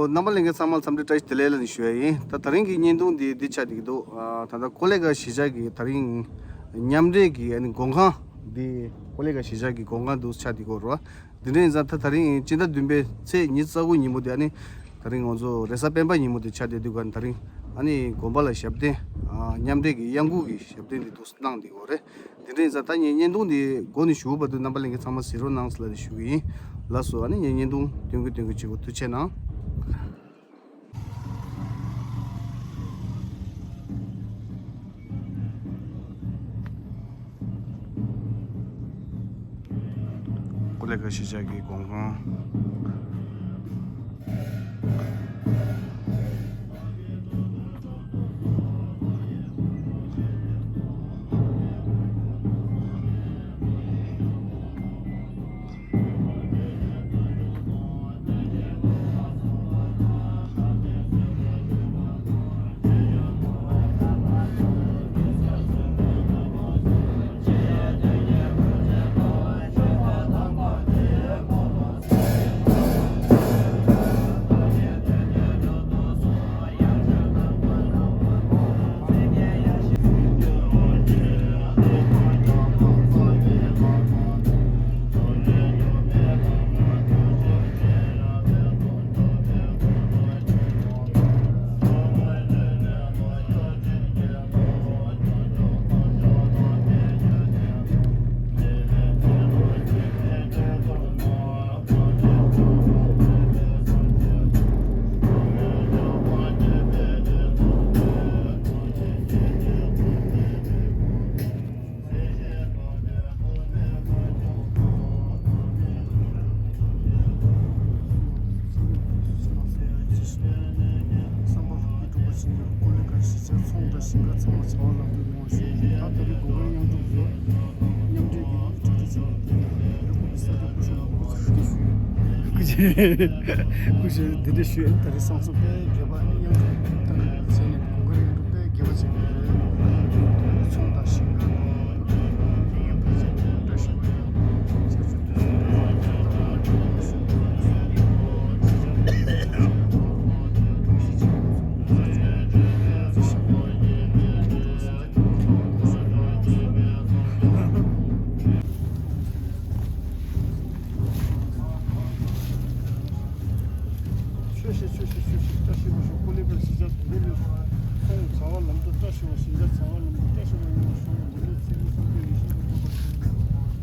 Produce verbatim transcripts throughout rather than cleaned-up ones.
རྣམ་པ་ལྷན་རྒྱས་ཚང་མ་ལ་འཚམས་འདྲི་བཀྲ་ཤིས་བདེ་ལེགས་ལ་ནི་ཞུ་ཡ་ཡིན། ད་ད་རིང་གི་བརྙན་ཐུང་འདི་འདི་ཆགས་བསྡད་ཀྱི་འདུག་ཨ། ད་ལྟ་ཀོ་ལི་གྷལ་གཞིས་ཆགས་ཀྱི་ད་རིང་མཉམ་འབྲེལ་གྱི་ཨ་ནི་མགོན་ཁང་འདི། ཀོ་ལི་གྷལ་གཞིས་ཆགས་ཀྱི་མགོན་ཁང་འདི་ཆགས་བསྡད་ཀྱི་ཡོད་རེད་བ། འདི་འདྲ་ཡིན་ཙང་ད་ད་རིང་སྤྱི་ཟླ་བདུན་པའི་ཚེས་ཉི་ཤུ་རྩ་དགུ་ཉིན་མོ་འདི་ཨ་ནི་ད་རིང་ང་ཚོ་རེས་གཟའ་སྤེན་པ་ཉིན་མོ་འདི་ཆགས་བསྡད་དུས་ག་ད་རིང་ཨ་ནི་དགོན་པ་ལ་ཞབས་བརྟན། ཨ། མཉམ་འབྲེལ་གྱི་གཡང་འགུགས་ཀྱི་ཞབས་བརྟན་འདི་འདུག་གནང་བསྡད་ཡོད་རེད། དེ་འདྲ་ཡིན་ཙང་ད་ངས་བརྙན་ཐུང་འདི་འགོ་ནས་ཞུ་བར་དུ་རྣམ་པ་ལྷན་རྒྱས་ཚང་མ་གཟིགས་རོགས་གནང་ཟེར་ལབ་ནས་ཞུ་གི་ཡིན། ལགས་སོ། ཨ་ནི་ངས་བརྙན་ཐུང་སྟོན་གི་སྟོན་གི་བྱེད་དགོས། ཐུགས་རྗེ་གནང་། ཀོ་ལི་གྷལ་གཞིས་ཆགས་ཀྱི་མགོན་ཁང་། བསམ་པ་རུ་གི་གྲུབ་པ་ཆེན་པོའི་ཀོ་ལི་གྷལ་གཞིས་ཆགས་ཚོང་དང་ཞིང་ཁ་ཚང་མ་བྱ་བ་ལམ་འགྲོ་ཡོང་བ་ཞུ། ད་ད་རེས་དགོན་པའི་མཉམ་འགྲོ་ཡོད། མཉམ་འབྲེལ་གྱི་གྲ་སྒྲིག་བྱས་ནས་ཡོད། སྐུ་ཚེ་ཞུ། སྐུ་ཚེ་བདེ་ལེགས་ཞུ། ད་རེས་སང་སོ་དཔེ་དགེ་བ་ནི་མཉམ་འགྲོ་བྱས་ནས་དགོན་པའི་མཉམ་འགྲོ་དཔེ་དགེ་བ་བྱས་ནས་ཚོང་དང་ཞིང་ཁ་དང་། ཆོས་བཤད་ཆོས་བཤད་ཆོས་བཤད། བཀྲ་ཤིས་པ་ཤོག་ཀོ་ལི་གྷལ་གཞིས་ཆགས་དུ་འགྲོ་མི་སོང་། བྱ་བ་ལམ་འགྲོ་བཀྲ་ཤིས་པ། ཞིང་ཁ་བྱ་བ་ལམ་འགྲོ་བཀྲ་ཤིས་པ་ཡོང་བ་ཤོག་འདི་ནས་ཚེ་རིང་བསམ་གྲུབ་ཡེ་ཤེས་ཀྱི་སྒྲུབ་པ་ཞུ།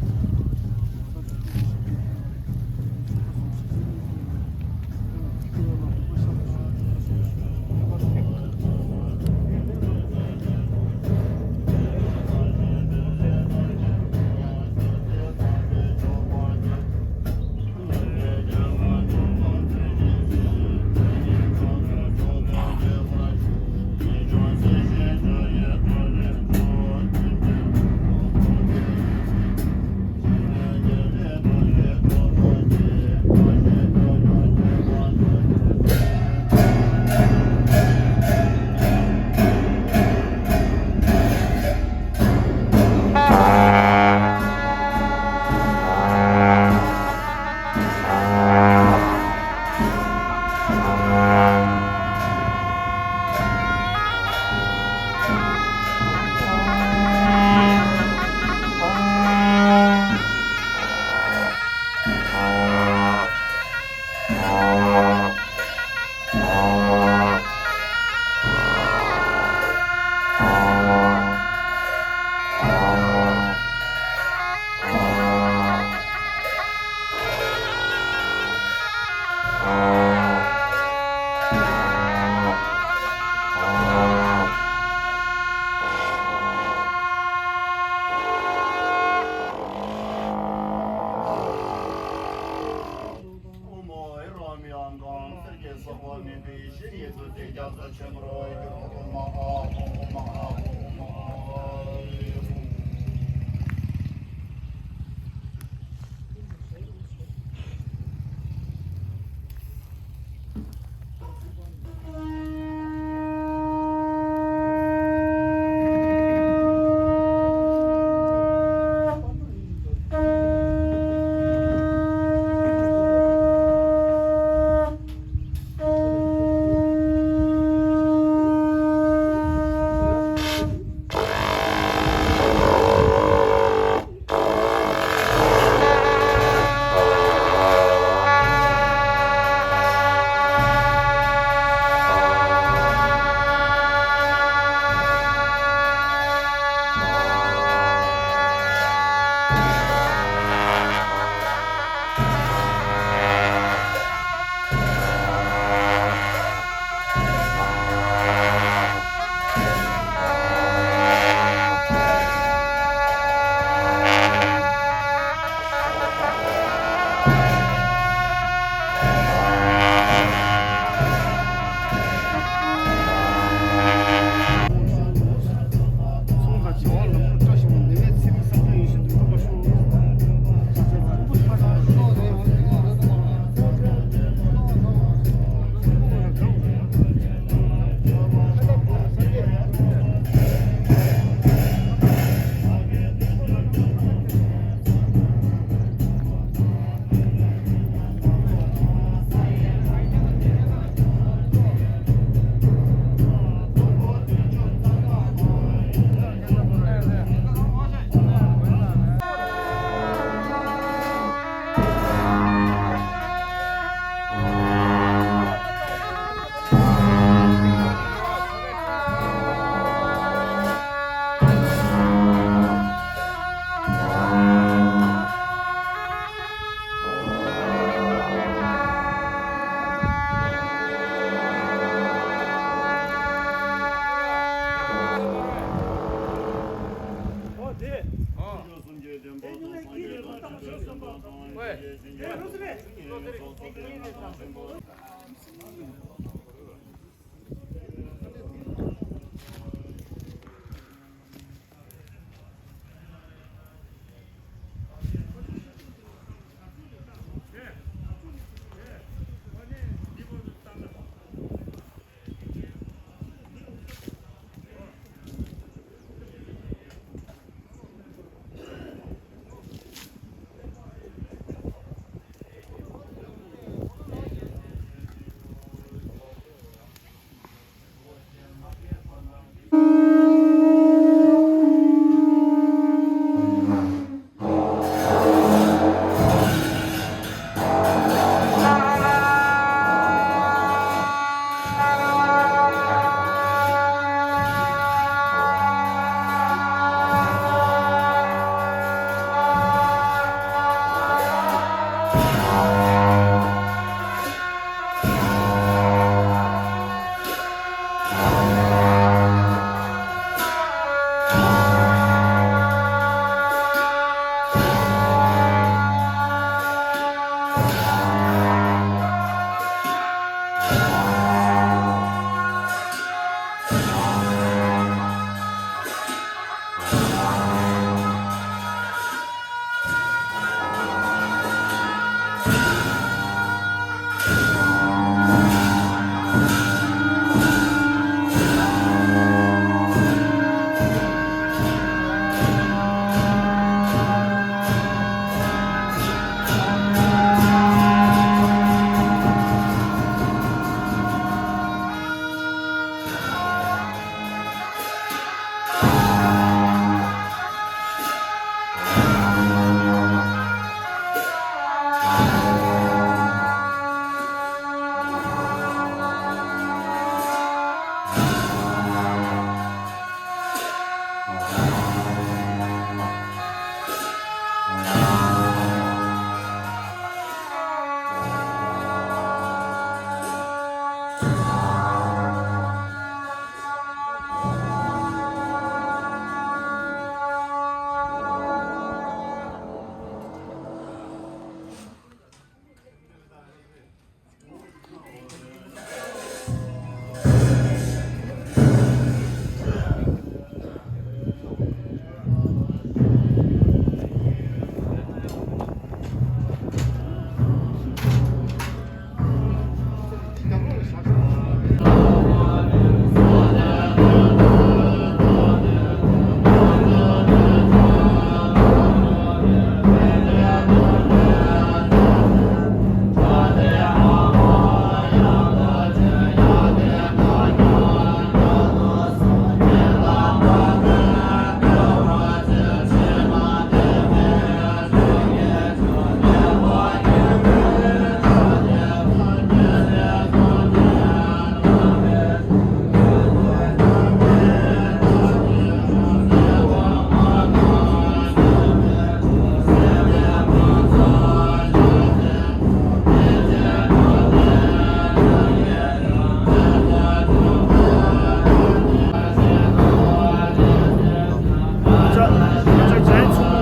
ཨ་ཅག་འཇམ་དབྱངས་མཚོ་མོ།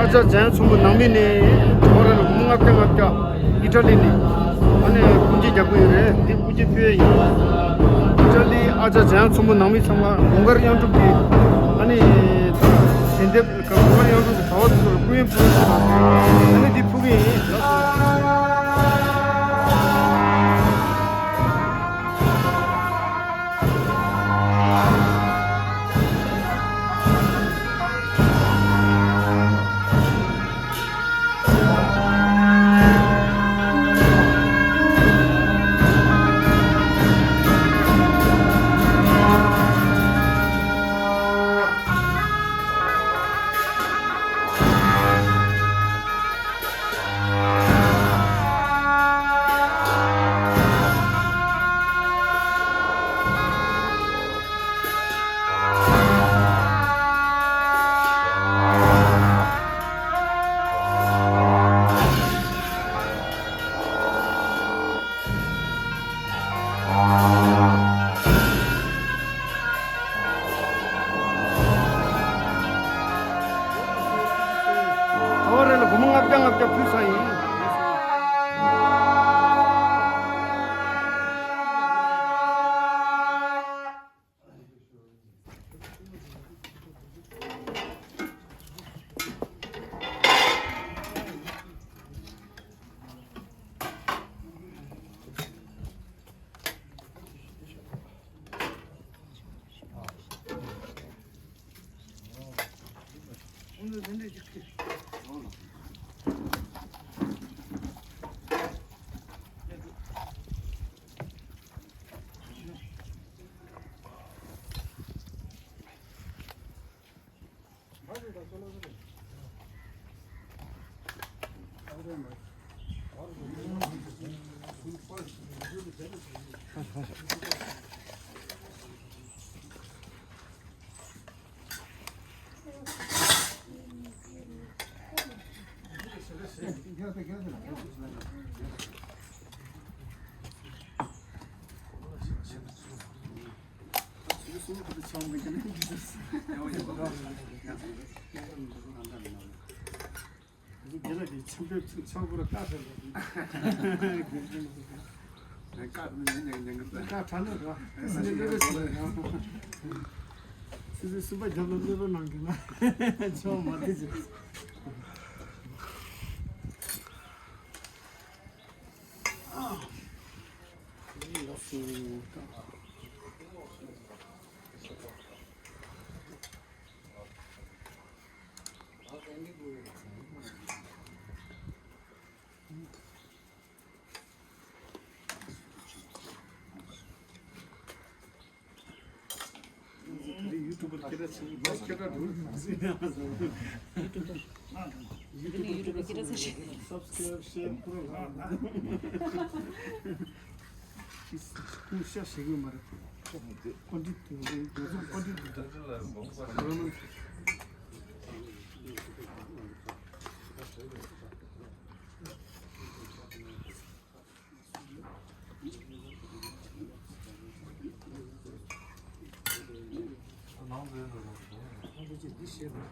ཨ་ཅག་འཇམ་དབྱངས་མཚོ་མོ་ནང་མི་ནས་འགྲོ་བ་ར་ལ་སྐུ་ངོ་ལྔ་བརྒྱ་ལྔ་བརྒྱ་ཨི་ཊ་ལི་ནས་ཨ་ནི་སྐུ་འགྱེད་རྒྱག་གི་ཡོད་རེད། འདི་སྐུ་འགྱེད་ཕུལ་ཡ་ཡིན། ཨི་ཊ་ལི་ཨ་ཅག་འཇམ་དབྱངས་མཚོ་མོ་ནང་མི་ཚང་མ་དགུང་དཀར་གཡང་འགྲུབ་ཀྱི་ཨ་ནི་གཟེངས་རྟགས་དགུང་དཀར་གཡང་འགྲུབ་ཀྱི་གྲྭ་པ་ཚོ་ལ་སྐུ་ཡོན་ཕུལ་བ་ཨ་ནི་འདི་ཕུལ་གི་ཡིན། ལྔ་བརྒྱ་ཕུལ་ས་ཡིན།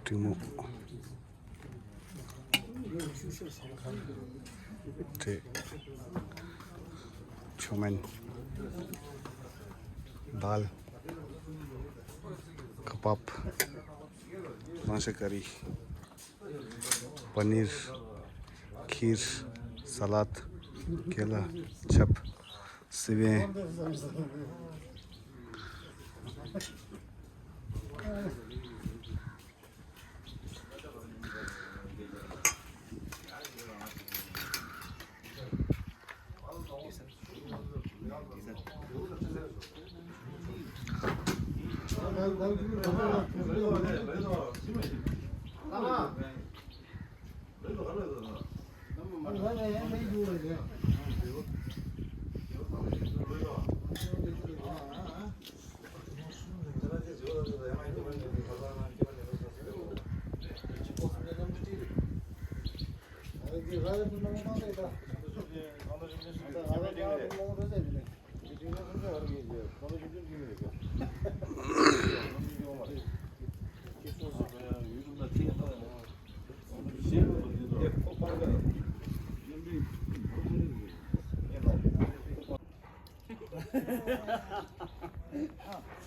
འབྲི་མོ། འབྲས། མཆོད་མེན། དཱལ། ཁ་པབ། ལང་ཤ་ཀ་རི། པ་ནིར། ཁིར། ས་ལད། ཀེ་ལ། ཆབ། སེ་བན།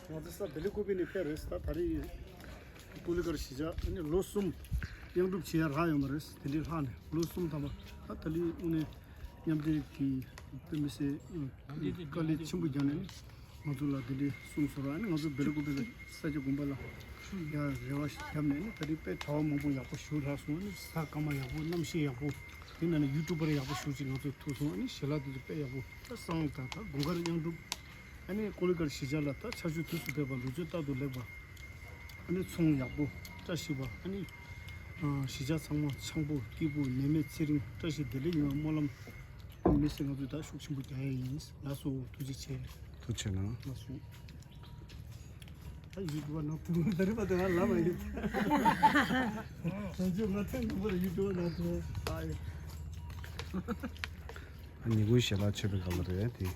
ང་ཚོ་ས་བདེ་ལེགས་ཀུ་པི་ནས་ཕེབས་རེད། ད་ད་རེས་ཀོ་ལི་གར་གཞིས་ཆགས་ཨ་ནི་ལོ་གསུམ་དབྱངས་སྒྲུབ་བྱེད་ཡ་རག་ཡོད་མ་རེད། དེ་འདྲའི་ལྷག་ནས་ལོ་གསུམ་ཐམ་པ་ད་ད་ལི་དངོས་གནས་མཉམ་འབྲེལ་གྱི་དཔེ་མི་སྲིད་དཀའ་ལས་ཆེན་པོ་བརྒྱབ་ནས་ང་ཚོ་ལ་དེ་འདྲའི་གསུངས་སོང་ར། ཨ་ནི་ང་ཚོ་བདེ་ལེགས་ཀུ་པི་ལ་ས་སྐྱ་དགོན་པ་ལ་ཡ་རེ་བ་ཞིག་བརྒྱབ་ནས་ནི་ད་རེས་དཔེ་གྲྭ་བ་མང་པོ་ཡག་པོ་བཞུགས་རག་སོང་། ཨ་ནི་ས་སྐར་མ་ཡག་པོ་གནམ་གཤིས་ཡག་པོ། དེ་ནང་ནས་ཡུ་ཊུབ་པར་ཡག་པོ་ཞེ་ཅིག་ང་ཚོ་ཐུག་སོང་། ཨ་ནི་ཞལ་ལག་དེ་ཚོ་དཔེ་ཡག་པོ་ད་བསང་དང་ད་དགུན་ཁར་དབྱངས་སྒྲུབ། ཨ་ནི་ཀོ་ལི་གར་གཞིས་ཆགས་ལ་ད་ཆར་ཆུ་དུས་སུ་ཕེབས་པ། ལུག་རྫི་རྟག་ཏུ་ལེགས་པ། ཨ་ནི་ཚོང་ཡག་པོ་བཀྲ་ཤིས་པ། ཨ་ནི་གཞིས་ཆགས་ཚང་མ་ཆང་པོ་སྐྱིད་པོ་ནད་མེད་ཚེ་རིང་བཀྲ་ཤིས་བདེ་ལེགས་ཡོང་བའི་སྨོན་ལམ། ཨ་ནི་མི་སེར་ང་ཚོས་ད་ཤུགས་ཆེན་པོ་རྒྱག་ཡ་ཡིན། ལགས་སོ། ཐུགས་རྗེ་ཆེ། ཐུགས་རྗེ་གནང་། ལགས་སོ། ད་ཡུ་ཊུབ་པ་ནང་དུ་ད་རེས་པ་དེ་ང་ལབ་པ་ཡིན། ད་ཅི་ང་ཐེངས་དང་པོར་ཡུ་ཊུབ་པ་ནང་དུ་ཨ་ཡོད། ཉིན་གུང་ཞལ་ལག་མཆོད་པའི་སྐབས་ལ་རེད་དེ།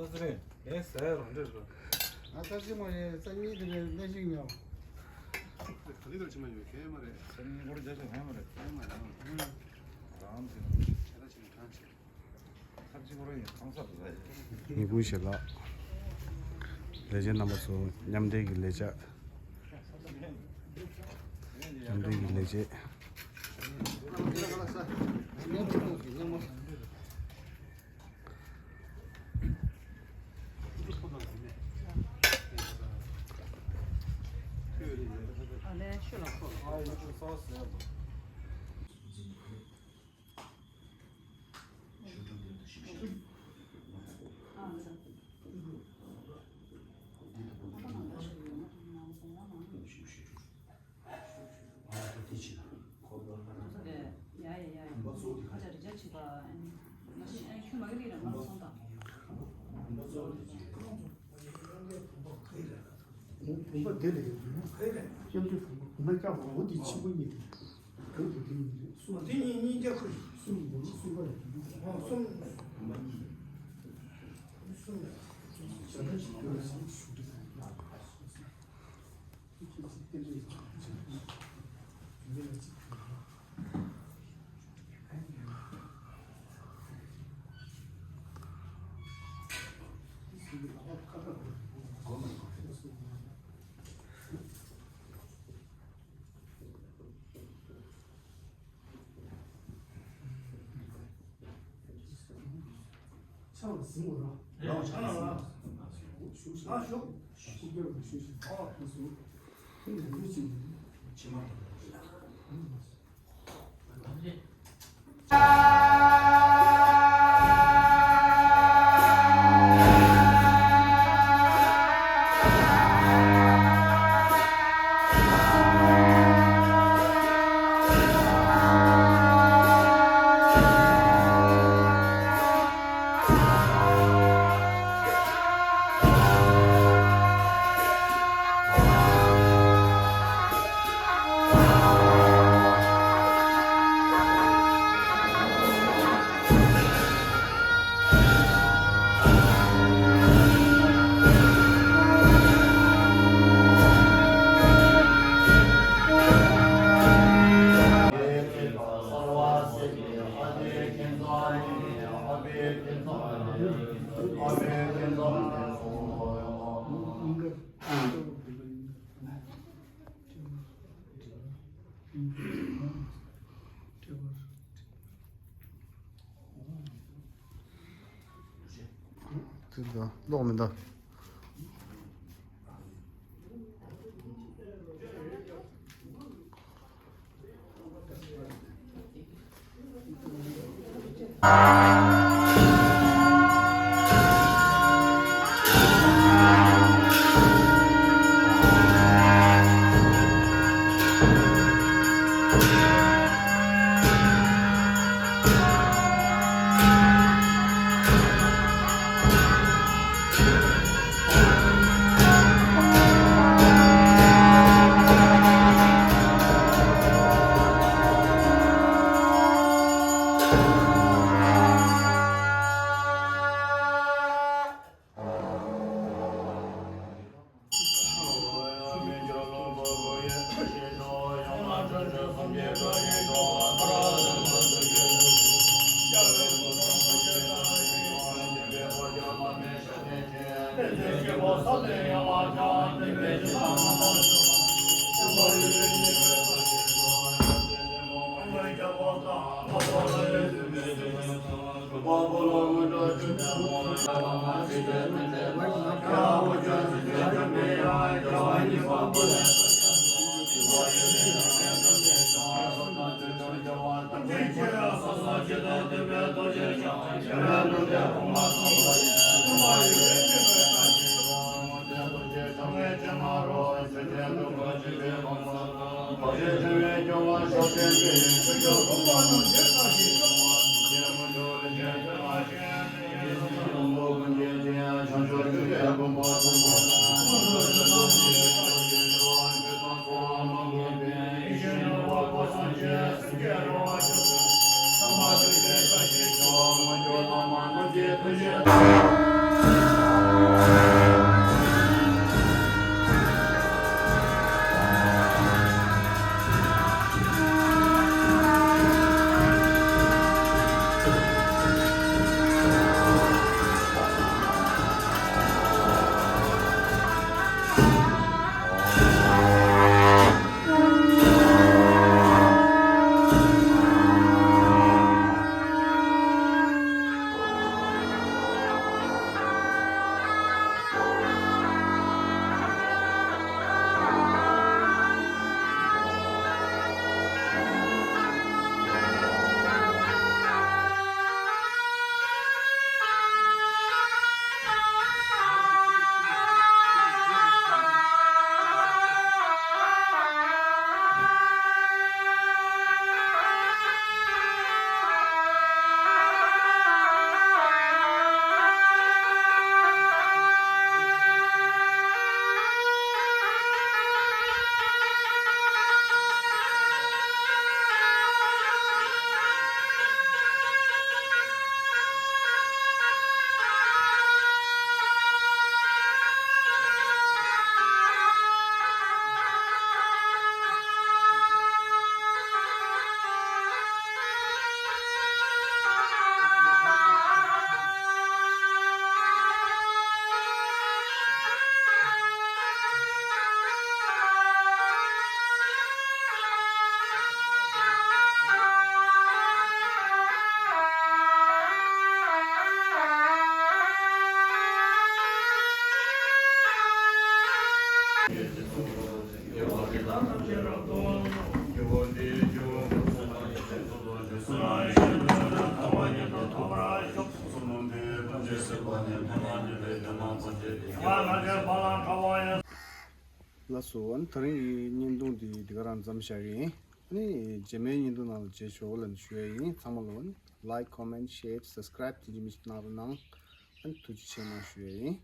ཨ་ཙི་རེད། ངས་ཟ་ཡ་རང་འདྲ་རེད། ང་ཐབས་ཤེས་མ་རེད། རྩ་གཉིས་དེ་རེད། གནས་ཤིག་ཉོ། ག་ལེ་ག་ལེ་བྱེད་མ་ཡོད་གས་མ་རེད། རྩ་གཉིས་སྐོར་རྒྱ་ཆེ་གང་མ་རེད། གང་མ་རེད། རང་དེ་ཁྱེད་རང་ཆེ་གང་ཆེ། ཐབས་ཤེས་སྐོར་ཡིན་གང་ས་དུ་ལ་ཡོད། ཉིན་གུང་ཞེ་ལགས། ལས་བྱེད་རྣམ་པ་ཚོ་མཉམ་འབྲེལ་གྱི་ལས་བྱ། མཉམ་འབྲེལ་གྱི་ལས་བྱེད། བུམ་པ་དེ་ལས་ཡོད་ན། སྐྱབས་འགྲོའི་བུམ་པ། བུམ་པ་སྐྱབས་པ་འོ་དེ་ཆེན་པོ་གཉིས་དེ། གང་དུ་དེ་གཉིས་རེད། གསུམ་དེ་གཉིས་གཉིས་བརྒྱ་ཁ་རེད། གསུམ་འདི་ནི་གསུམ་པ་རེད། འོ་གསུམ། བུམ་པ་གཉིས། གསུམ་རེད། བྱ་ད་ཅི་ཐོས་ལ་སེམས་ཤུགས་དྲི་དང་། ཕྱག་ལ་གཟིམ་དགོས་ར། ལག་ཕྱག་ལ་གཟིམ། ཨ་བཞུགས། ཨ་བཞུགས། ཤུགས་རྒྱབ་ལ་བཞུགས་ཤིག་ཨ་བཞུགས། ཁྱེད་ཀྱི་ལུས་ཅིག་ཕྱི་མ་དང་། ཀློག་མི་འདུག་ལགས་སོ། ཨ་ནི་དེ་རིང་གི་བརྙན་ཐུང་འདི་འདི་ག་རང་མཚམས་བཞག་གི་ཡིན། ཨ་ནི་རྗེས་མའི་བརྙན་ཐུང་ནང་ལ་མཇལ་ཆོག་ལབ་ནས་ཞུ་ཡ་ཡིན། ཚང་མ་ལ་ལའིཀ་ཀོ་མེན་ཤེར་སབ་སི་ཀ་རའིབ་དེ་འདྲ་མི་ཞིག་གནང་རོགས་གནང་། ཨ་ནི་ཐུགས་རྗེ་ཆེ་གནང་ཞུ་ཡ་ཡིན།